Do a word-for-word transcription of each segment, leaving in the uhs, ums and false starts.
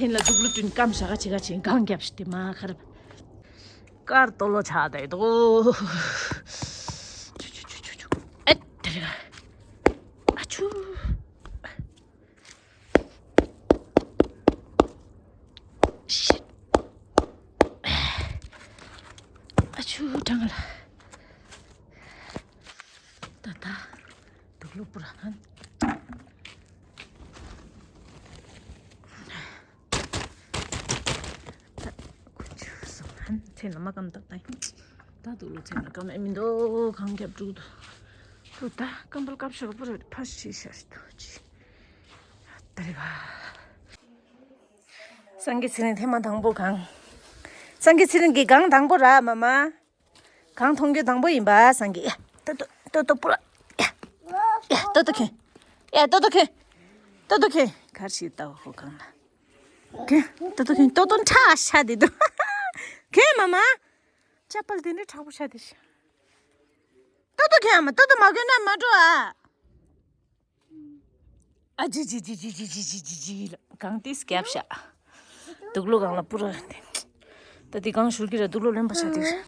ཐེན་ལ་དུག་ལོ་བསྐྲུན་སྐམ་ཤ་ག་ཆེ་ག་ཆེ་གང་རྒྱབ་ཤི་དེ་མ་ཁར། ཀར་ཏོ་ལོ་ཆགས་བསྡད་འདུག་ཆུ་ཆུ་ཆུ་ཆུ་ཆུ། ཨེ་དེ་རེད། ཨ་ཆུ། Shit. ཨ་ཆུ་གྲང་ལ། ད་ད། དུག་ལོ་པུ་ར་ཧན། ད་ཁུ་ཆུ་སོང་ཧན་ཚེ་ན་མ་ཀམ་ཏག་ཏག་ད་དུག་ལོ་ཚེ་ན་ཀམ་ཨེ་མི་འདུག་གང་རྒྱབ་དྲུག་ཏུ། དུ་ད་ཀམ་པལ་ཀབ་ཤོག་པུ་ར་ཕ་ཤི་ཤ་ཤི་དུ་ཅི། ད་རེ་བ། སངས་རྒྱས་ཚེ་རིང་ཐེངས་མ་དང་པོ་གང་། སངས་རྒྱས་ཚེ་རིང་གི་གང་དང་པོ་ར་མ་མ། གང་མཐོང་རྒྱུ་དང་པོ་ཡིན་པ་སངས་རྒྱས། ཡ་ཏོ་ཏོ་ཏོ་ཏོ་པུ་ར། ཡ་ཡ་ཏོ་ཏོ་ཁེ། ཡ་ཏོ་ཏོ་ཁེ། ཏོ་ཏོ་ཁེ། གར་ཞིག་ལྟ་བ་ཧོ་གང་ལ། ཁེ། ཏོ་ཏོ་ཁེ་ཏོ་ཏོ་ཁྲ་ཤ་དེ་དོ། ཁེ་མ་མ། ཅ་པལ་དེ་ནི་དྲག་པོ་ཤ་དེ་ཤ། ཏོ་ཏོ་ཁེ་ཨ་མ་ཏོ་ཏོ་མ་གོན་ན་མ་འགྲོ་ཨ། ཨ་ཇི་ཇི་ཇི་ཇི་ལ་གང་ཏིས་སྐྱབས་ཤ། དུག་ལོ་གང་ལ་པུ་ར་རེད། ད་དེ་གང་ཞུར་གི་ར་དུག་ལོ་ལོན་པ་ཤ་དེ་རེད།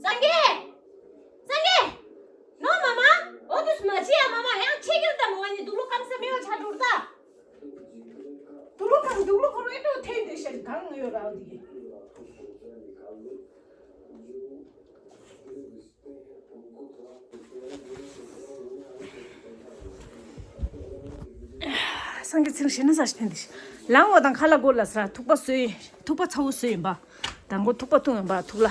སངས་རྒྱས། སངས་རྒྱས། ནོ་མ་མ། འོ་དུས་མ་ཅི་ཡ་མ་མ་ཡང་ཆེ་གེར་ད་མ་བ་ནི་དུག་ལོ་ཀམ་ས་མེ་བ་ཆ་འགྲོར་ད། དུག་ལོ་ཀམ་དུག་ལོ་ཁོ་རོ་ཨེ་ཏོ་ཐེན་དེ་ཤ་གང་ཡོད་ར་འོ་དི་གི། སངས་རྒྱས་ཚེ་རིང་ཞེ་ན་ས་ཞིག་ཕན་དེ་ལང་བ་དང་ཁ་ལ་སྒོ་ལ་ས་ཐུག་པ་སོས་ཐུག་པ་ཚ་བོ་སོས་ཡིན་པ། དང་པོ་ཐུག་པ་བཏུང་ཡིན་པ་ཐུག་ལ།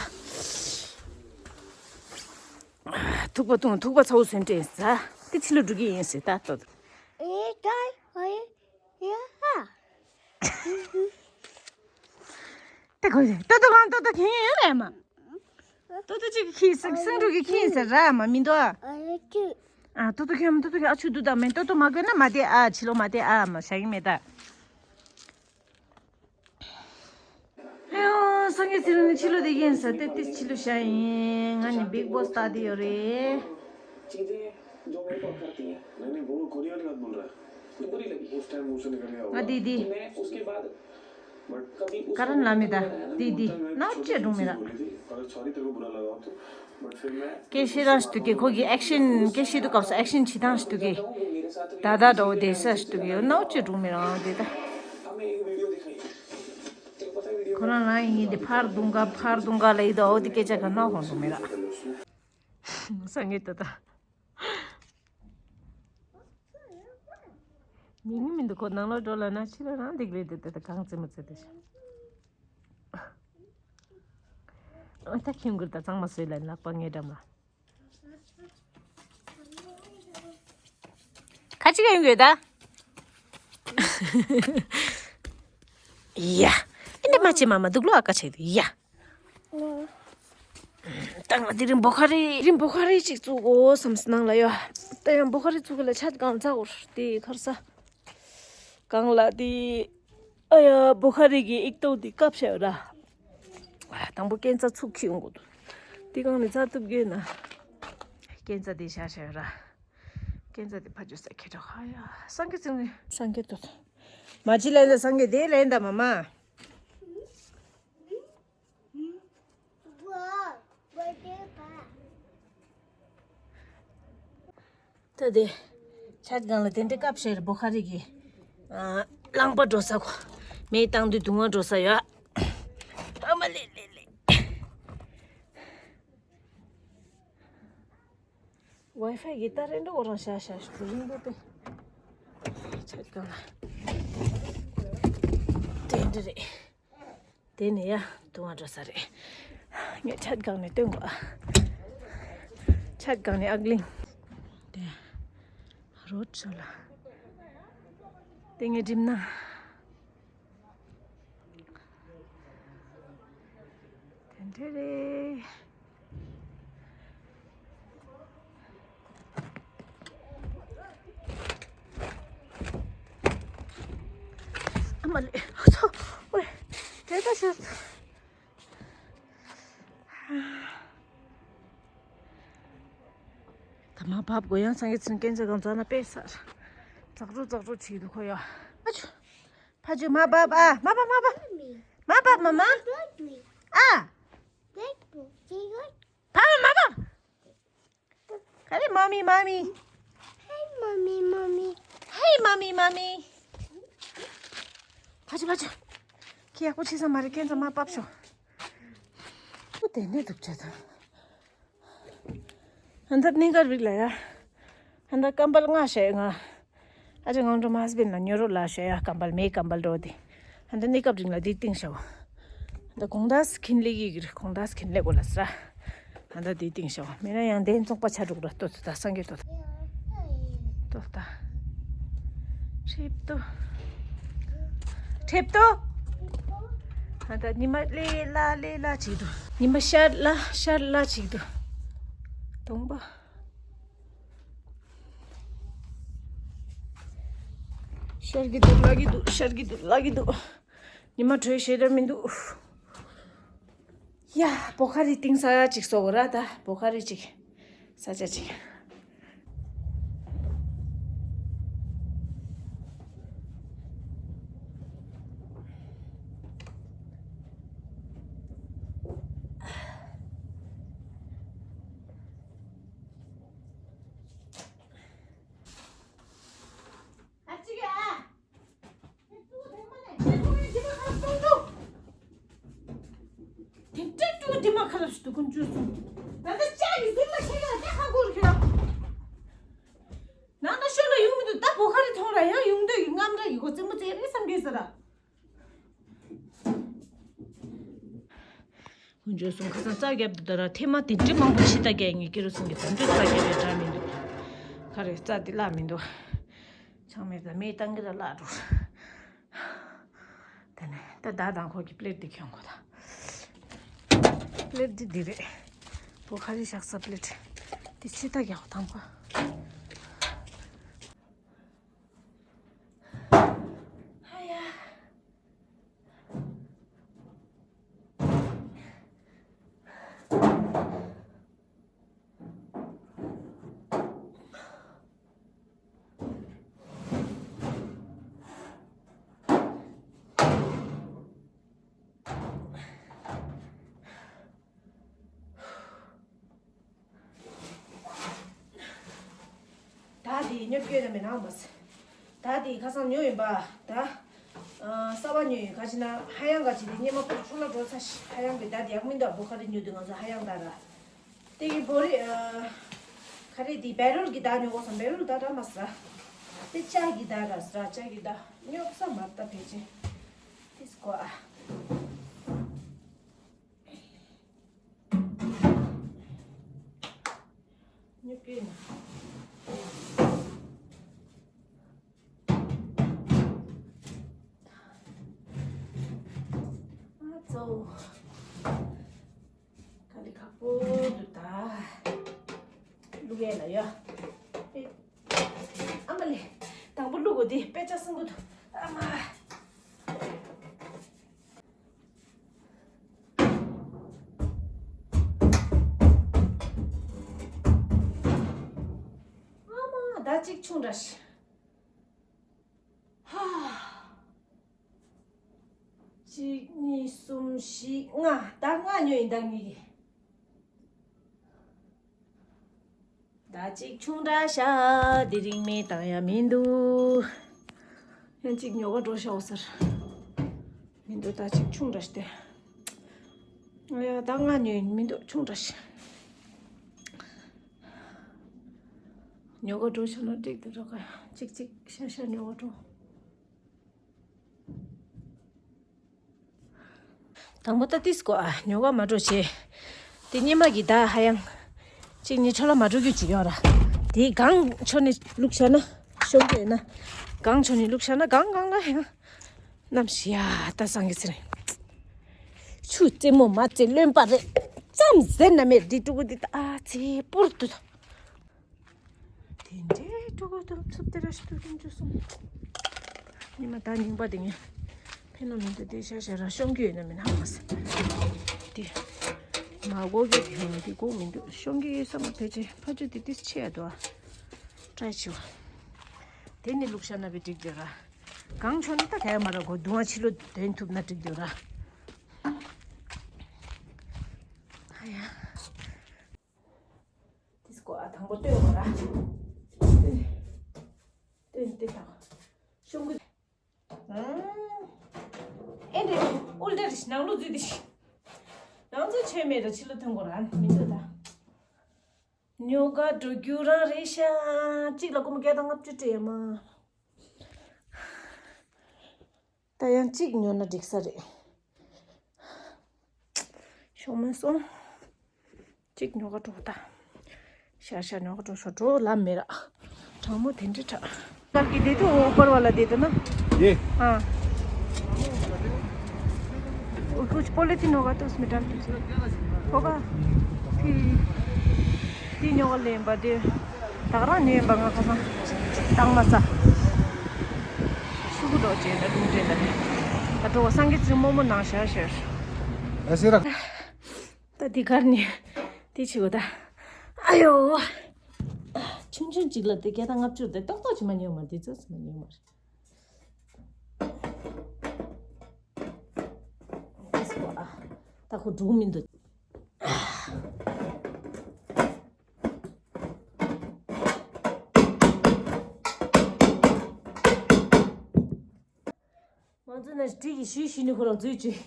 ཐུག་པ་བཏུང་ཐུག་པ་ཚ་བོ་སོན་ཏེ་ས་དེ་ཕྱི་ལ་འགྲོ་གི་ཡིན་ཟེར་ད་ལྟོ། ཨེ་ཀའི་ཨེ་ཡ་ཧ། ཏེ་གོ་ཡེ་ཏོ་ཏོ་གང་ཏོ་ཏོ་ཁེན་ཡོད་རེད་མ། ཏོ་ཏོ་ཅིག་ཁྱི་སིང་སིང་འགྲོ་གི་ཁྱི་ཟེར་ར་མ་མི་འདུག་ཨ། ཨ་ཏོ་ཏོ་ཁེན་ཏོ་ཏོ་ཁེན་ཨ་ཆུ་དུ་ད་མེན་ཏོ་ཏོ་མ་གོན་ན་མ་དེ་ཨ་ཕྱི་ལོ་མ་དེ་ཨ་མ་ཤ་ཡིན་མེད་ད། ཨེ་ཡོ་སངས་རྒྱས་ཚེ་རིང་ནི་ཕྱི་ལོ་དེ་ཡིན་ས་དེ་ཏིས་ཕྱི་ལོ་ཤ་ཡིན་ང་ནི་བིག་བོ་སི་ལྟ་དེ་ཡོད་རེད། नहीं नहीं वो कोरिया वाली बात बोल रहा है। बुरी लगी। उस टाइम मुंह से निकल गया होगा। ང་དེ་དེ། मैं उसके बाद करण लामे दा दीदी ना उच्चे डूमे दा। अगर सॉरी तेरे को बुरा लगा हो तो। बट फिर मैं कैसे राष्ट्र के खोगी एक्शन कैसे तो कौस एक्शन छितांश तो के दादा दो देश राष्ट्र के ना उच्चे डूमे रा देता। हमें एक वीडियो दिखाई। तेरे को पता है वीडियो खोना ना ये दे फार दूंगा फार दूंगा ले दो दे के जगह ना हो मेरा। संगीत तो था। ཉིན་མི་འདུག་ཁོ་ནང་ལོགས་འགྲོ་ལ་ན་ཕྱི་ལ་རང་འདེགས་ལས་དེ་དེ་གང་ཙེ་མ་ཙེ་དེ་ཤ། ཨ་ད་ཁྱིམ་གུར་ད་གཙང་མ་བཟོས་ལ་ལག་པ་ངའི་འགྲམ་ལ། ཁ་ཅིག་ཡོང་དགོས་ད། ཡ། ཨེ་འདི་མ་ཅི་མ་མ་འདུག་ལོ་ཨ་ཀ་ཆེ་དུ་ཡ། ད་ང་དེ་རིང་བོ་ཁ་རི་རིང་བོ་ཁ་རི་ཅིག་བཙུགས་གོ་བསམ་སྣང་ལ་ཡོད། ད་ཡང་བོ་ཁ་རི་བཙུགས་གི་ལ་ཆ་གང་ཚ་འོར་དེ་ཁར་ས། གང་ལ་དེ། ཨ་ཡ་བོ་ཁ་རི་གི་ཨིག་ཏོ་དེ་བཀབ་ཤ་ཡོད་ར། དང་པོ་སྐྱེན་རྩ་ཚུགས་ཁྱི་ཡོང་གོ་དུ། དེ་གང་ནས་རྩ་ཐུབ་གི་ན། སྐྱེན་རྩ་དེ་ཤ་ཤ་ཡོད་ར། སྐྱེན་རྩ་དེ་ཕ་ཇོ་ས་ཁྱེད་ར་ཧ་ཡ། སངས་རྒྱས་ཚིག་ནི་སངས་རྒྱས་ཏོ། མ་ཅི་ལན་ད་སངས་རྒྱས་དེ་ལན་ད་མ་མ། ད་དེ། ཆ་གང་ལ་དེ་འདྲའི་སྐབས་ཤར་བོ་ཁ་རི་གི་ཨ་རླངས་པ་འགྲོ་ས་གོ། མེ་བཏང་དུས་དུང་བ་འགྲོ་ས་ཡོད། ཨ་མ་ལེ་ལེ་ལེ། ཝའི་ཕའི་གི་ཏ་རེ་འགྲོ་འོ་རང་ཤ་ཤ་ཞུ་རིང་པོ་པེ། ཆ་གང་ལ། དེ་འདྲ་རེད། དེ་ནས་ཡ་དུང་བ་འགྲོ་ས་རེད། ངས་ཆ་གང་ནས་སྟོན་གོ། ཆ་གང་ནས་ཨག་གླིང་། དེ་རོ་ཆོ་ལ། དེ་ངས་འགྲིམ་ན། དེ་འདྲ་རེད། ཨ་མ་ལེ། ཨ་ཚོ། ཝེ། དེ་ད་ཤི། ད་མ་བབ་དགོས་ཡང་སངས་རྒྱས་ཚེ་རིང་སྐད་ཆ་གང་ཙག་ན་དཔེ་ས་ཙག་རུ་ཙག་རུ་བྱེད་འདུག་ཁོ་ཡ། ཕ་ཆུ། ཕ་ཆུ་མ་བབ་ཨ། མ་བབ་མ་བབ། མ་བབ་མ་མ། ཨ། བབ་མ་བབ། ག་རེ་མ་མི་མ་མི། Hey mommy mommy. Hey mommy mommy. ཕ་ཆུ་ཕ་ཆུ། ཁྱི་ཡག་པོ་བྱེད་ས་མ་རེད། སྐད་ཙག་མ་བབ་ཤོག་ཨོ་དེ་ནས་སྡུག་ཅག་དང་། ཧན་ད་གནས་སྐབས་རིགས་ལ་ཡ། ཧན་ད་ཀམ་པལ་ལྔ་བཤད་ང་། ཨ་ཅེ་ངང་འགྲོ་མ་སྦིན་ལ་ཉོ་རོགས་ལ་བཤད་ཡ། ཀམ་པལ་མེ་ཀམ་པལ་འགྲོ་དེ། ཧན་ད་གནས་སྐབས་རིགས་ལ་དེ་བཏིང་ཤོག་ཧན་ད་གོང་དག་ཁིན་ལེགས་ཡིག་རེད། གོང་དག་ཁིན་ལེགས་གོ་ལ་སྲ། ཧན་ད་དེ་བཏིང་ཤོག་མེ་ན་ཡང་དེ་བཙོང་པ་ཆ་དྲུག་ར་ལྟོ་ད་སངས་རྒྱས་ལྟོ་ད། ལྟོ་ད། ཁྲེབ་ཏོ། ཁྲེབ་ཏོ། ཨ་ད་ཉི་མ་ལེ་ལ་ལེ་ལ་བྱེད་དོ། ཉི་མ་ཤར་ལ་ཤར་ལ་བྱེད་དོ། དོང་པ། ཤར་གི་འདུག་ལ་གི་འདུག་ཤར་གི་འདུག་ལ་གི་འདུག་ཉི་མ་དྲོད་ཤེས་ར་མི་འདུག་ཡ། བོ་ཁ་རི་ཏིང་ས་ཡ་ཅིག་སོ་གོ་ར་ད་བོ་ཁ་རི་ཅིག་ས་ཆ་ཅིག་ཨ་ཅིག་ཨ། དེ་འདྲ་ཀྲུ་དེ་མ་ཁ་ལ་ཞུ་དུ་ཀུན་ཅུ་སོང་། ད་ལྟ་ལྕགས་ཀྱི་ཟུར་ལ་ཁྱེར་ཡ་ད་ཧ་གོ་རུ་ཁྱེར་ཡ། ནང་ན་ཤོར་ལ་ཡོང་མི་འདུག་ད་བོ་ཁ་རི་ཐོང་ར་ཡང་ཡོང་འདོད་ཀྱི་རྔམ་ར་ཡི་གོ་རྩེད་མོ་རྩེ་རེད་བསམ་གྱི་ཟེར་ར། ཀུན་ཅུ་སོང་ཁ་སང་རྩ་རྒྱབ་འདུག་ད་ར་ཐེངས་མ་དེ་འདྲ་མང་པོ་ཕྱི་ལྟ་རྒྱག་ངེས་ཀྱི་རུ་སོང་གི་ད་འདྲ་རྩ་རྒྱབ་ཡ་འདྲ་མི་འདུག་ཁ་རེ་རྩ་དེ་བརླག་མི་འདུག་ཆང་མེད་ད་མེ་བཏང་གི་ར་བརླག་འགྲོ། དེ་ནས་ད་ད་དང་ཁོ་གི་པླེ་ཊི་དེ་ཁྱོང་གོ་ད། པླེ་ཊི་འདི་འདི་རེད། བོ་ཁ་རི་བཞག་ས་པླེ་ཊི། འདི་ཕྱི་ལྟ་རྒྱག་དང་པོ། ཧ་ཡ། ད་དེ་སྙོབ་སྐྱོན་ན་མེད་ནའང་མ་ཟད། ད་དེ་ཁ་སང་ཉོ་ཡིན་པ། ད་ཨ་གསར་པ་ཉོ་ཡིན། ག་ཅི་ན་ཧ་ཡང་ག་ཅི་དེ་སྙེ་མ་པུར་ཆུ་ལ་འགྲོ་ཚ་ཤི་ཧ་ཡང་གི་ད་དེ་ཡག་མིན་འདུག་བོ་ཁ་རི་ཉོ་དུས་ང་ཚོ་ཧ་ཡང་ད་ར། དེ་གི་བོ་རི་ཨ་ག་རེ་དེ་བེ་རུལ་གི་ད་ཉོ་གོ་སོང་། བེ་རུལ་ད་ད་མ་ཟ། དེ་ལྕགས་གི་ད་ར་ཟ། ལྕགས་གི་ད་ཉོ་ས་མ་ད་ཕལ་ཆེར་དེ་སྐོ་ཨ། ཉོ་གི་ཡིན། ཨ་ཙོ། དཀའ་ལས་ཁག་པོ་འདུག་ད། བླུག་ཡས་ལ་ཡ། ཨེ། ཨ་མ་ལེ། དང་པོ་བླུག་དགོས་དེ་དཔེ་ཆ་སྲིན་པོ་འདུག་ཨ་མ། ཨ་མ་ཟླ་གཅིག་ཆུང་འདྲ་ཞིག་ཧ། གཅིག་གཉིས་གསུམ་བཞི་ལྔ། ཟླ་ལྔ་ཉོས་ཡིན་ཟླ་གཉིས་ཀྱི། ཟླ་གཅིག་ཆུང་དྲགས་ཤག་དེ་རིང་མེ་བཏང་ཡ་མི་འདུག་ཡང་གཅིག་ཉོ་ག་འགྲོ་ཤག་ཟེར། མི་འདུག་ཟླ་གཅིག་ཆུང་དྲགས་ཤག་སྟེ། ཡ་ཟླ་ལྔ་ཉོས་ཡིན་མི་འདུག་ཆུང་དྲགས་ཤག་ཉོ་ག་འགྲོ་ཤག་ན་འགྲིག་འདུག་རོགས་ག་གཅིག་གཅིག་ཤ་ཤ་ཉོ་ག་འགྲོ། དང་པོ་ད་ཏིས་ཀོ་ཨ་ཉོ་ག་མ་འགྲོ་བྱས། དེ་སྙེ་མ་གི་ད་ཧ་ཡང་། གཅིག་ནི་འཕྲོ་ལ་མ་འགྲོ་རྒྱུ་ཅིག་ཡོད་ར། དེ་གང་ཆོ་ནི་བླུགས་བཞག་ན་ཤོང་གི་ཡོད་ན། གང་ཆོ་ནི་བླུགས་བཞག་ན་གང་གང་ལ་ཧ་ཡང་། ནམ་ཞིག་ཡ་ད་སང་གི་ཚེ་རིང་། ཆུ་རྩེ་མོ་མ་རྩེ་རློན་པ་རེད། ཙམ་ཟེར་ན་མེད་འདི་ཕྲུ་གུ་འདི་ད་ཨ་ཙི་པུར་དུ། དེ་འདྲའི་ཕྲུ་གུ་དང་འཚུབ་སྟེ་ར་ཞིག་ཏུ་ལྷུན་གྱིས་སོང་། ཉི་མ་ད་རྙིང་པ་དེ་ངས་ཕན་ནོ་མི་འདུག་དེ་ཤ་ཤ་ར་ཤོང་གི་ཡོད་ན་མིན་ཧ་མ་སི་དེ་མ་ ཨ་སྒོ་གི་དེ་ཡང་དེ་སྒོ་མི་འདུག་ཤོང་གི་ཡོད་ས་མ་ཕལ་ཆེར་ཕ་ཆུ་དེ་དེ་ཆེ་ཡ་འདུག་ཨ་ཀྲའི་ཆུ་དེ་ནི་བླུགས་བཞག་ན་བའི་འགྲིག་འདོད་ར། གང་ཆོ་ནི་ད་ག་ཡ་མ་ར་གོ་རྡུང་བ་ཕྱི་ལོ་དོན་ཐུབ་ན་འགྲིག་འདོད་ར། ཨ་ཡ། དེ་སྒོ་ཨ་དང་པོ་ལྟོས་དགོས་ར། ལྟོས་ལྟོས་དང་། ཤོང་གི་ཨེ་འདྲ་ཨུལ་འདྲ་རེ་ཞིག་ནང་ལོགས་འཛུལ་དེ་ཞིག་ནང་འཛུལ་ཆོད་མེད་ར་ཕྱི་ལོ་ཐོན་དགོས་ར་མི་འདུག་ད། ཉོ་ག་འགྲོ་རྒྱུ་རང་རེད་ཤག་གཅིག་ལ་སྒོར་མོ་བརྒྱ་དང་ལྔ་བཅུ་སྤྲད་ཡ་མ། ད་ཡང་གཅིག་ཉོ་ན་འགྲིག་ས་རེད། ཤོང་མེད་སོང་། གཅིག་ཉོ་ག་འགྲོ་ད། ཤ་ཤ་ཉོ་ག་འགྲོ་ཤོག་འགྲོ་ལམ་མེད་ར། གྲང་མོ་དེ་འདྲ་དྲག་གལ་གྱི་དེ་དུ་ཨོ་པར་བ་ལ་དེ་དུ་ན། ये ཨ། कुछ पॉलीथीन होगा तो उसमें डाल दीजिए। होगा। फिर तीन होगा ले बदे। ད་ག་རང་ཉོས་པ་ང་ཁ་སང་། དྭངས་མ་ས། ཤུ་གུ་རྡོ་རྗེ་ད་རུང་རེད་ད་རེད། ད་འགྲོ་བ་སངས་རྒྱས་ཚེ་རིང་རྨོ་མོ་ནང་ཤར་ཤར། ཨ་སེ་ར། ད་འདི་གར་ནས་འདི་བྱེད་དགོས་ད། ཨ་ཡོ། ཆུང་ཆུང་ཅིག་ལ་དེ་བརྒྱ་དང་ལྔ་བཅུ་དེ་ཏོག་ཏོག་ཅིག་མ་ཉོས་མ་འདི་ཙམ་ཙམ་མ་ཉོས་མ་རེད། ད་ཁོ་འགྲོ་མི་འདུག་ང་ཚོ་ན་གྲི་གི་ཤུལ་ཤུལ་ནས་ཁོ་རང་འཛུལ་བཅུག་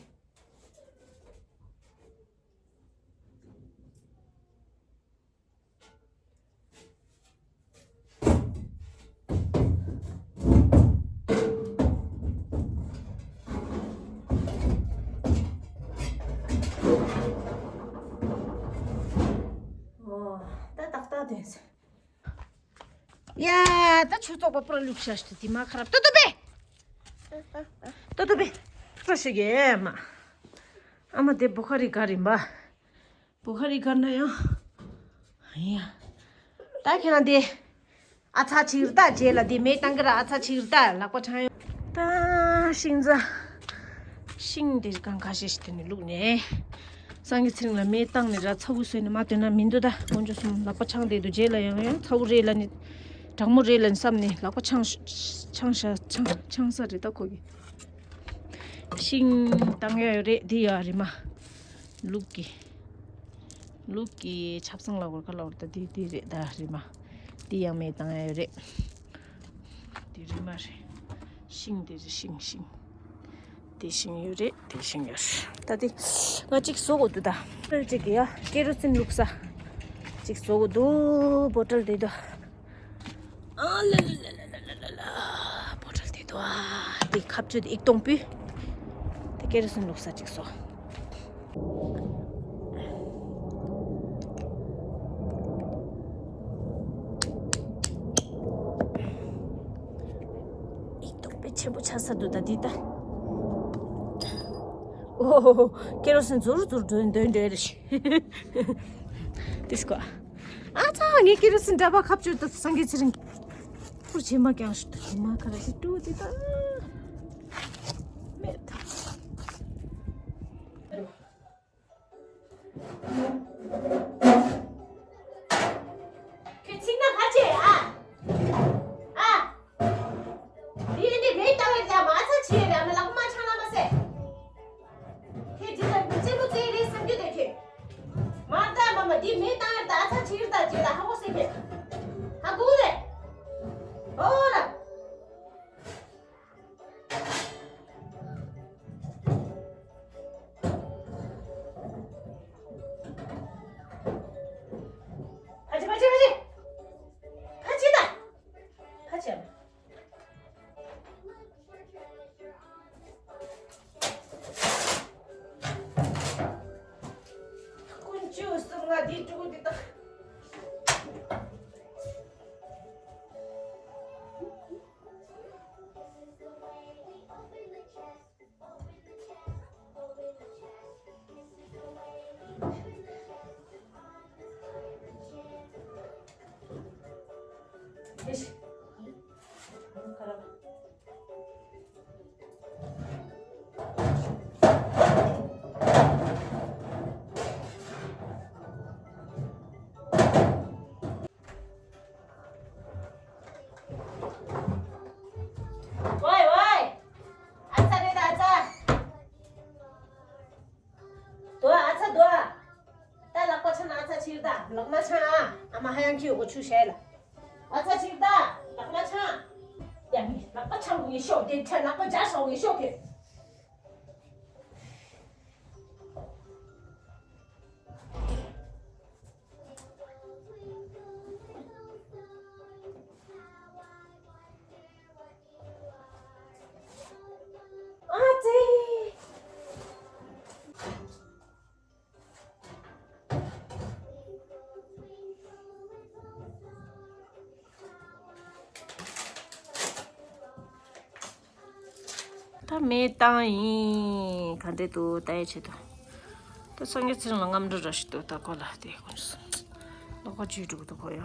ཨོ། ད་ཏག་ཏག་དེ། ཡ། ད་ཆུ་བཙོག་པ་པུ་ར་བླུགས་ཤག་ཤི་དེ་མ་ཁ་ར་ཏོ་ཏོ་པེ། ཏོ་ཏོ་པེ། པུ་ར་ཤི་གེ་མ། ཨ་མ་དེ་བོ་ཁ་རི་ག་རིམ་པ། བོ་ཁ་རི་ག་ན་ཡང་། ཡ། ད་ཁྱེད་རང་དེ། ཨ་ཚ་ཕྱིར་ལྟ་རྗེས་ལ་དེ་མེ་བཏང་གི་ར་ཨ་ཚ་ཕྱིར་ལྟ་ལག་པ་འཆང་ཡོང་། ད་ཤིང་རྩ། ཤིང་དེ་གང་ཁ་ཤས་ཤིག་དེ་ནས་བླུགས་ནས། སངས་རྒྱས་ཚེ་རིང་ལ་མེ་བཏང་ནས་ར་ཚ་བོ་བཟོས་ནས་མ་སྟོན་ན་མི་འདུག་ད་དཀོན་མཆོག་གསུམ་ལག་པ་འཆང་བསྡད་འདུག་རྗེས་ལ་ཡང་ཡང་ཚ་བོ་རེད་ལ་ནི། གྲང་མོ་རེད་ལ་ནི་བསམ་ནས་ལག་པ་འཆང་ཤ་འཆང་ཤ་འཆང་འཆང་ས་རེད་ད་ཁོ་གི། ཤིང་བཏང་ཡ་ཡོད་རེད་འདི་ཡ་རེད་མ། ལུག་གི། ལུག་གི་ཆབ་གསང་ལ་བོར་ཁ་ལ་བོར་ད་འདི་འདི་རེད་ད་རེད་མ། འདི་ཡང་མེ་བཏང་ཡ་ཡོད་རེད། འདི་རེད་མ་རེད། ཤིང་འདི་རེད་ཤིང་ཤིང་། དེ་བཞིན་ཡོད་རེད་དེ་བཞིན་ཡོད་རེད། ད་དེ་ང་གཅིག་བཟོ་དགོས་འདུག་ད། པེར་གཅིག་གི་ཡ་ཀེ་རོ་སིན་བླུགས་ས་གཅིག་བཟོ་དགོས་འདུག་བོ་ཊལ་དེ་དུ། ཨ་ལ་ལ་ལ་བོ་ཊལ་དེ་དུ་ཨ། དེ་ཁ་གཅོད་ཨིག་སྟོང་པུས། དེ་ཀེ་རོ་སིན་བླུགས་ས་གཅིག་བཟོ། ཨིག་ཏོག་པའི་ཆེན་པོ་ཆགས་ས་འདུག་ད་འདི་ལྟ། ཨོ། ཀེ་རོ་སིན་ཟུར་ཟུར་འདོན་འདོན་འདོན་རེ་ཞིག་ཏིས་ཀོ། ཨ་ཙ་ངའི་ཀེ་རོ་སིན་འདྲ་པ་ཁ་བཅུག་ད་སངས་རྒྱས་ཚེ་རིང་། ཕུར་བྱེད་མ་ཀྱང་ཞུ་ད་མ་ཁ་ར་ཞིག་ཏུ་འདི་ལྟ། མེད་ད། ཁྱོད་ཚིག་ན་ཁ་ཆེ་ཨ། ཨ། འདི་འདི་མེ་བཏང་བའི་ལ་མ་ཚ་ཆེ་ར་མ་ལག་མ་ཆང་ལ་མ་ཟེ། ཁྱོད་འདི་ལ་མི་ཚེ་མོ་ཚེ་རེད་བསམ་རྒྱུ་དེ་ཁྱོད། མ་ད་མ་མ་འདི་མེ་བཏང་ཡར་ད་ཨ་ཚ་ཆེ་ར་ད་རྗེས་ལ་ཧ་གོ་ཟེ་ཁྱོད། ཧ་གོ་རེད། ཨོ་ར། ཕ་ཆེ་ཕ་ཆེ་ཕ་ཆེ། ཕ་ཆེ་ད། ཕ་ཆེ། དཀོན་མཆོག་གསུམ་ང་འདི་ཕྲུ་གུ་འདི་དག་ཕྱིར་ད་ལག་མ་འཆང་ཨ། ཨ་མ་ཧ་ཡང་ཁྱི་འོ་ཆུ་བྱས་ལ། ཨ་ཚ་ཕྱིར་ད་ལག་མ་འཆང་། ཡ་མི་ལག་པ་འཆང་གི་ཤོག་དེ་ཁྲ་ལག་པ་འཇར་ཤོག་གི་ཤོག་གི། ཨ་ཙི། ད་མེ་བཏང་ཡིན། ག་འདྲས་འདུག་ལྟ་ཡའི་ཆེད་དུ། ད་སངས་རྒྱས་ཚེ་རིང་ལ་རྔམ་འགྲོ་ར་ཞིག་འདུག་ད་ཁོ་ལ་དེ་ཁོ་ཚོ་ལོག་པ་བཅུས་འགྲོ་གི་འདུག་ཁོ་ཡ།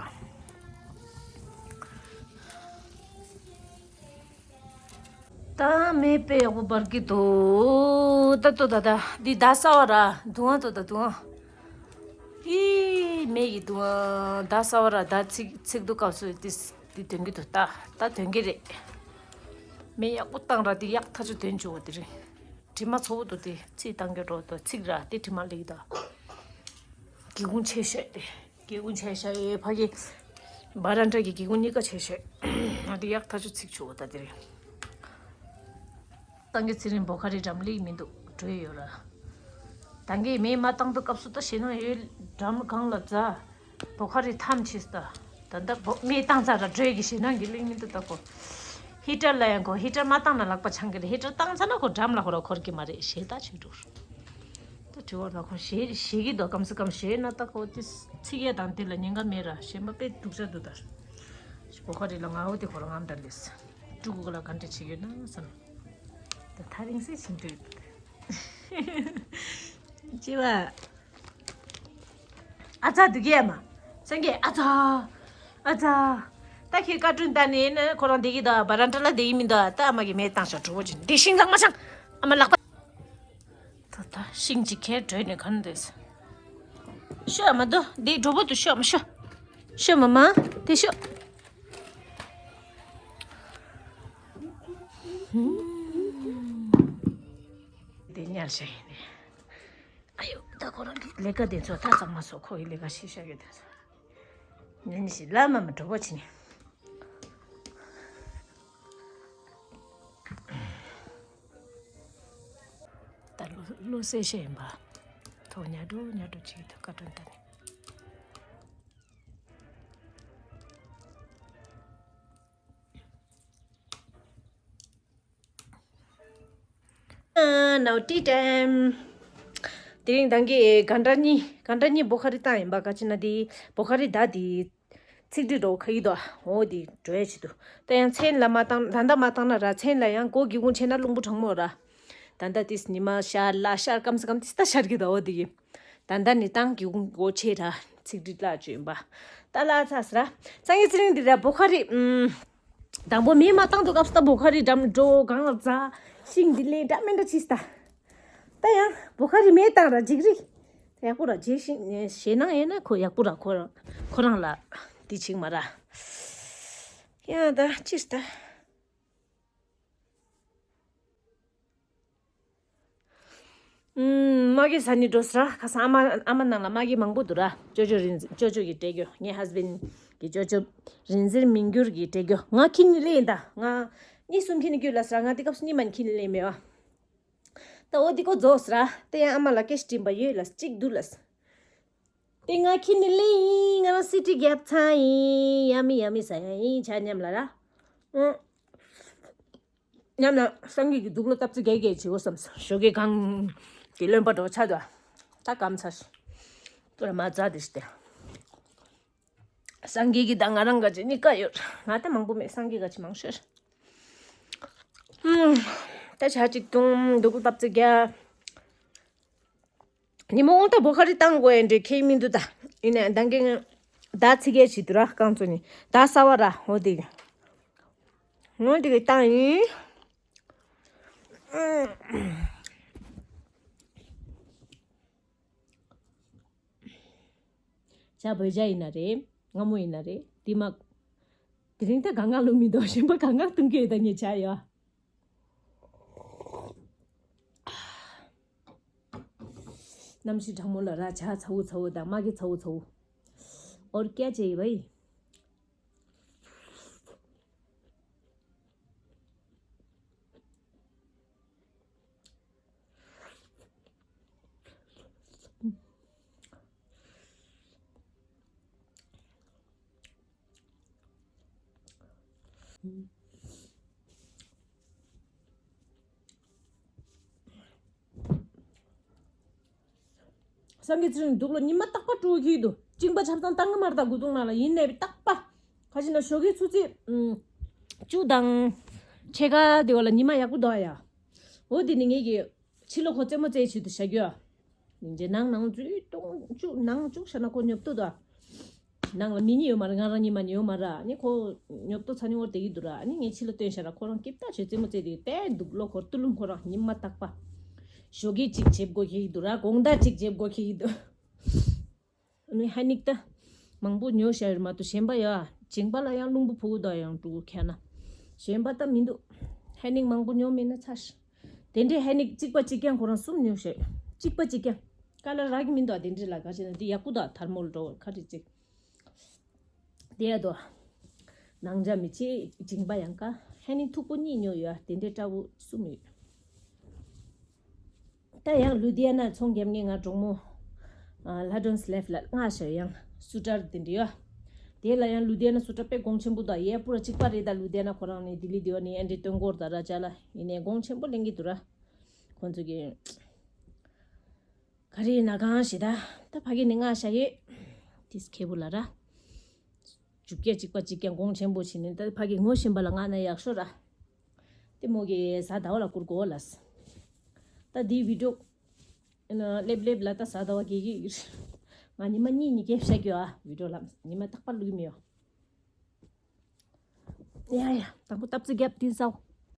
ད་མེ་དཔེ་ཡག་པོ་འབར་གི་འདུག་ད་ལྟོ་ད་ད་འདི་ཟླ་ས་བ་ར་འདུག་ཨ་ལྟོ་ད་འདུག་ཨ། ཨི་མེ་ཡི་འདུག་ཨ། ཟླ་ས་བ་ར་ཟླ་ཚིག་ཚིག་འདུག་སྐབས་སུ་འདི་འདི་དོན་གི་འདུག་ད་ད་དོན་གི་རེད། མེ་ཡག་པོ་བཏང་ར་འདི་ཡག་ཐག་ཆོད་དོན་བྱུང་བ་དེ་རེད། དྲི་མ་ཚོ་བོ་འདུག་དེ་ཚིག་བཏང་གི་འགྲོ་འདུག་ཚིག་ར་དེ་དྲི་མ་ལེགས་ད། སྒེའུ་ཁུང་ཆེ་ཤོས་དེ། སྒེའུ་ཁུང་ཆེ་ཤོས་ཕ་གི། བ་རན་ཊ་གི་སྒེའུ་ཁུང་གཉིས་ཀ་ཆེ་ཤོས། ང་དེ་ཡག་ཐག་ཆོད་ཚིག་ཆུ་བོ་ད་དེ་རེད། སངས་རྒྱས་ཚེ་རིང་བོ་ཁ་རི་འགྲམ་ལིག་མི་འདུག་བྲོས་ཡོད་ར། ད་གིན་མེ་མ་བཏང་དུས་སྐབས་སུ་ད་ཞེད་སྣང་ཡོད། འགྲམ་གང་ལ་འཛའ། བོ་ཁ་རི་ཐམ་ཆིས་ད། ད་ལྟ་བོ་མེ་བཏང་ཚར་ར་བྲོས་ཀྱི་ཞེད་སྣང་གི་གླེང་མི་འདུག་ད་ཁོ། ཧི་ཊར་ལ་ཡང་ཁོ་ཧི་ཊར་མ་བཏང་ན་ལག་པ་འཆང་གི་རེད། ཧི་ཊར་བཏང་ཚར་ན་ཁོ་འགྲམ་ལ་ཁོ་ར་འཁོར་གི་མ་རེད། ཞེད་ད་ཆུ་འགྲོ། ད་དྲི་བ་ལ་ཁོ་ཞེད་ཞེད་ཀྱི་འདུག་གམ་སེ་གམ་ཞེད་ན་ད་ཁོ་དེ་ཚིག་ཡས་དང་དེ་ལ་ཉེན་ཁ་མེད་ར་ཞེད་པ་དཔེ་སྡུག་ཅག་འདུག་ད། བོ་ཁ་རི་ལ་ང་འོ་དེ་ཁོ་ར་ངམ་འདྲ་ལེས། ཕྲུ་གུ་ལ་ག་འདྲ་བྱེད་ཡོད་ན་བསམ། ད་ཐག་རིང་སེ་ཕྱིན་འགྲོ་ཡོད། ཅི་བ། ཨ་ཙ་འདུག་གས་མ། སངས་རྒྱས་ཨ་ཙ། ཨ་ཙ། ད་ཁྱེད་བཀའ་དྲིན་ད་ནི་ནི་ཁོ་རང་བསྡད་ཀྱི་འདུག་བ་རན་ཊ་ལ་བསྡད་ཀྱི་མི་འདུག་ད་ཨ་མ་གིས་མེ་བཏང་ཤག་གྲོགས་པོ་ཅིག་འདི་ཤིང་ཚང་མ་ཆང་ཨ་མ་ལག་པ། ད་ད་ཤིང་ཅིག་ཁྱེར་བྲོས་ནས་ག་ནས་བསྡད་སོང་། ཤོ་ཨ་མ་དོ་འདི་གྲོགས་པོ་དུ་ཤོ་ཨ་མ་ཤོ། ཤོ་མ་མ་དེ་ཤོ། དེ་ཉར་ཤག་ཡིན་ནི། ཨ་ཡོ། ད་ཁོ་རང་གི་ལས་ཀ་དེ་ཚོ་ད་གཙང་མ་བཟོ། ཁོ་ཡི་ལས་ཀ་ཤེས་བྱ་ཡོད་དེ་ཚོ། ཉན་ཞིག་ལ་མ་མ་གྲོགས་པོ་བྱིན། ད་ལོ་ལོ་སེ་ཤེས་ཡིན་པ། ཐོག་ཉལ་འགྲོ་ཉལ་འགྲོ་ཅིག་ད་བཀའ་དྲིན་ད་ནི། Now tea time. དེ་རིང་ད་གིན་ག་འདྲ་གཉིས་ག་འདྲ་གཉིས་བོ་ཁ་རི་བཏང་ཡིན་པ་ག་ཅི་ན་དེ་བོ་ཁ་རི་ད་དེ་ཚིག་འབྲི་འགྲོ་ཁ་ཡི་དོ་འོ་དེ་འགྲོ་ཡ་ཆེད་དུ་ད་ཡང་མཚན་ལ་མ་བཏང་ད་ལྟ་མ་བཏང་ན་ར་མཚན་ལ་ཡང་སྒོ་སྒེའུ་ཁུང་ཕྱེ་ན་རླུང་བུ་གྲང་མོ་ར། ད་ལྟ་དེ་ཉི་མ་ཤར་ལ་ཤར་སྐམ་སེ་སྐམ་དེ་ད་ཤར་གི་དོ་འོ་དེ་གི་ད་ལྟ་ནི་བཏང་སྒེའུ་ཁུང་སྒོ་ཕྱེ་ར་ཚིག་འབྲི་ལ་བཅོས་ཡིན་པ། ད་ལ་ཚ་སི་ར་སངས་རྒྱས་ཚེ་རིང་འདི་ར་བོ་ཁ་རི་ཨུམ། དང་པོ་མེ་མ་བཏང་དུས་སྐབས་སུ་ད་བོ་ཁ་རི་འགྲམ་འགྲོ་གང་ལ་འཛའ། ཤིང་འདི་ལས་འདྲ་མི་འདྲ་བྱིས་ད། ད་ཡང་བོ་ཁ་རི་མེ་བཏང་ར་འཇིགས་རི། ཡག་པོ་ར་རྗེས་ཤིང་ཞེད་སྣང་ཡོད་ན་ཁོ་ཡག་པོ་ར་ཁོ་རང་ཁོ་རང་ལ་འདི་བྱིང་མ་ར། ཡང་ད་ཅིས་ད། ཨུམ། མ་གི་ས་ནི་འགྲོ་ས་ར་ཁ་སང་ཨ་མ་ཨ་མ་ནང་ལ་མ་གི་མང་པོ་འདུག་ར། ཅོ་ཅོ་རིན་ཅོ་ཅོ་གི་སྤྲད་རྒྱུ་ངའི་ཧས་བེན་གི་ཅོ་ཅོ་རིན་འཛིན་མི་འགྱུར་གི་སྤྲད་རྒྱུ་ང་ཁྱི་ནི་ལེན་ད་ང་གཉིས་གསུམ་ཁྱི་ནི་རྒྱུ་ལ་ས་ར་ང་དེ་སྐབས་སུ་གཉིས་མ་ནི་ཁྱི་ནི་ལེན་མེད་བ། ད་འོ་དེ་ཀོ་རྫོགས་ས་ར་དེ་ཡང་ཨ་མ་ལ་སྐད་ཞིག་དྲིན་པ་ཡོད་ལ་གཅིག་འདུག་ལ། དེ་ང་ཁྱི་ནི་ལེན་ཡིན་ང་རང་སི་ཏི་རྒྱབ་ཚང་ཡིན་ཡ་མི་ཡ་མི་ཟ་ཡ་ཡིན་ཆ་མཉམ་ལ་ར། ཨུ། ཉམས་ན་སངས་རྒྱས་ཀྱི་སྡུག་ལོ་སྟབས་ཚེ་རྒྱས་རྒྱས་བྱེད་འོ་བསམ་སོང་ཞོགས་ཀས་གང་གི་རློན་པ་འགྲོ་ཆ་དོ། ད་སྐམ་ཚ་ཤི། ཏུ་ར་མ་ཛ་དེ་ཤི་སྟེ། སངས་རྒྱས་ཀྱི་དང་ང་རང་ག་ཅི་གཉིས་ཀ་ཡོད། ང་ད་མང་པོ་མེད་སངས་རྒྱས་ག་ཅི་མང་ཤོས། ད་ཆ་གཅིག་ཏུང་སྡུག་ལོ་སྟབས་ཚེ་རྒྱས། ཉི་མ་དབང་ཐང་བོ་ཁ་རི་བཏང་དགོས་ཡ་འདྲེ་ཁེ་མི་འདུག་ད། ཡིན་ནའི་ད་གིན་ཟླ་ཚིག་གེ་བྱེད་དུ་ར་རྐང་ཚོ་ནི་ཟླ་ས་བ་ར་འོ་དེ་གི་འོ་དེ་གི་བཏང་ཡིན། ཇ་བོད་ཇ་ཡིན་ན་རེད། སྔ་མོ་ཡིན་ན་རེད། དེ་མ། དེ་རིང་ད་གང་ག་ལུ་མི་འདུག་གཞན་པ་གང་ག་བཏུང་གི་ཡོད་ད་ངས་ཇ་ཡོད། གནམ་གཤིས་གྲང་མོ་ལ་ར་ཇ་ཚ་བོ་ཚ་བོ་དང་མ་གི་ཚ་བོ་ཚ་བོ། और क्या चाहिए भाई? སངས་རྒྱས་ཚེ་རིང་སྡུག་ལོ། ཉི་མ་རྟག་པར་དཀྲུག་གི་འདུག་གཅིན་པ་ཆབ་གཙང་བཏང་གི་མ་རེད། ད་དགུ་ཐུག་ནང་ལ་ཡིན་ནའི་རྟག་པ། ཁ་ཅིག་ན་ཞོགས་ཀའི་ཆུ་ཚོད་ཨུམ་བཅུ་དང་ཕྱེད་ཀ་དེ་བ་ལ་ཉི་མ་ཡག་པོ་འདུག་ཨ་ཡ། འོ་དེ་ནི་ངེད་ཀྱི་ཕྱི་ལོགས་ཁོ་རྩེད་མོ་རྩེ་བྱེད་དུ་བྱ་རྒྱུ་ཨ། ཡིན་གྱི་ནང་ནང་བཅུག་སྟོང་བཅུག་ནང་བཅུག་བྱ་ན་ཁོ་ཉོབ་ཏོ་འདུག་ཨ། ནང་ལ་མི་གཉིས་ཡོད་མ་རེད། ང་རང་གཉིས་མ་ཉོ་མ་རེད། ཨ་ནི་ཁོ་ཉོབ་ཏོ་ཚ་ནི་འོར་དེ་གི་འདུག་ར། ཨ་ནི་ངས་ཕྱི་ལ་སྟོན་ཤ་ར། ཁོ་རང་སྐྱིབས་ཏ་བྱོས་རྩེད་མོ་རྩེ་དེ་བལྟས་འདུག་ལོ། ཁོ་ཏུ་ལུམ་ཁོ་རང་ཉི་མ་རྟག་པ་ཞོགས་ཀས་གཅིག་བྱེད་དགོས་ཁེ་གི་འདུག་ར། དགོང་དག་གཅིག་བྱེད་དགོས་ཁེ་གི་འདུག་ཨ་ནི་ཧ་ནིག་ཏ་མང་པོ་ཉོ་ཤ་ཡོད་མ་གཏོགས་གཞན་པ་ཡ་གཅིན་པ་ལ་ཡང་རླུང་བུ་ཕུ་གུ་དང་ཡང་འགྲོ་གི་ཁ་ན། གཞན་པ་ད་མི་འདུག་ཧ་ནིག་མང་པོ་ཉོ་མེད་ན་ཚར། དེ་འདྲའི་ཧ་ནིག་གཅིག་པ་གཅིག་རྐྱང་ཁོ་རང་གསུམ་ཉོ་ཤ་ཡོད། གཅིག་པ་གཅིག་རྐྱང་ཀ་ལ་རག་གི་མི་འདུག་དེ་འདྲའི་ལ་ག་ཅེ་ན་དེ་ཡག་པོ་འདུག་ཐར་མོལ་འགྲོ་ཁ་རེ་གཅིག་དེ་ཡ་དོ། ནང་འཇའ་མི་ཆེ་འཇིང་པ་ཡང་ཀ་ཧ་ནི་མཐུག་པོ་གཉིས་ཉོ་ཡོད། དེ་འདྲའི་སྤྲ་བོ་གསུམ་ཡོད། ད་ཡང་ལུ་དྷི་ཡ་ན་ཚོང་རྒྱབ་ངེས་ང་གྲོགས་མོ་ལ་ཌོན་སི་ལེབ་ལ་ང་ཞོ་ཡང་སུ་ཏྲར་དེ་འདྲ་ཡོད། དེ་ལ་ཡང་ལུ་དྷི་ཡ་ན་སུ་ཏྲ་དཔེ་གོང་ཆེན་པོ་དང་ཡས་པུ་ར་གཅིག་པ་རེད། ད་ལུ་དྷི་ཡ་ན་ཁོ་རང་ནི་ལྡི་ལི་དེ་བ་ནི་ཨན་འདྲི་སྟོན་གོར་ད་ར་ཅ་ལ་ཡིན་ནས་གོང་ཆེན་པོ་ལེན་གི་འདུག་ར། ཁོང་ཚོ་གི་ག་རེ་ན་གང་ཞེ་ད། ད་ཕ་གི་ནི་ང་ཤ་ཡོད། ཏིས་ཁེ་བུ་ལ་ར། ཇུ་སྐད་གཅིག་པ་གཅིག་ཀྱང་གོང་ཆེན་པོ་བྱིན་ནས་ད་ཕ་གི་ངོ་ཤེས་པ་ལ་ང་ན་ཡག་ཤོ་ར། དེ་མོ་གི་ཟ་ཟླ་བ་ལ་བསྐུར་གོ་ལ། ད་དེའི་བི་ཌིའོ་སླེབ་སླེབ་ལ་ད་ཟ་ཟླ་བ་གི་གི་ང་ཉི་མ་གཉིས་གཉིས་ཀྱི་བཤད་རྒྱུ་ཨ་བི་ཌིའོ་ལ་ཉི་མ་རྟག་པར་ལུས་མི་ཡོང་། ཡ་ཡ་དང་པོ་སྟབས་ཙི་རྒྱབ་དེ་ཟའོ།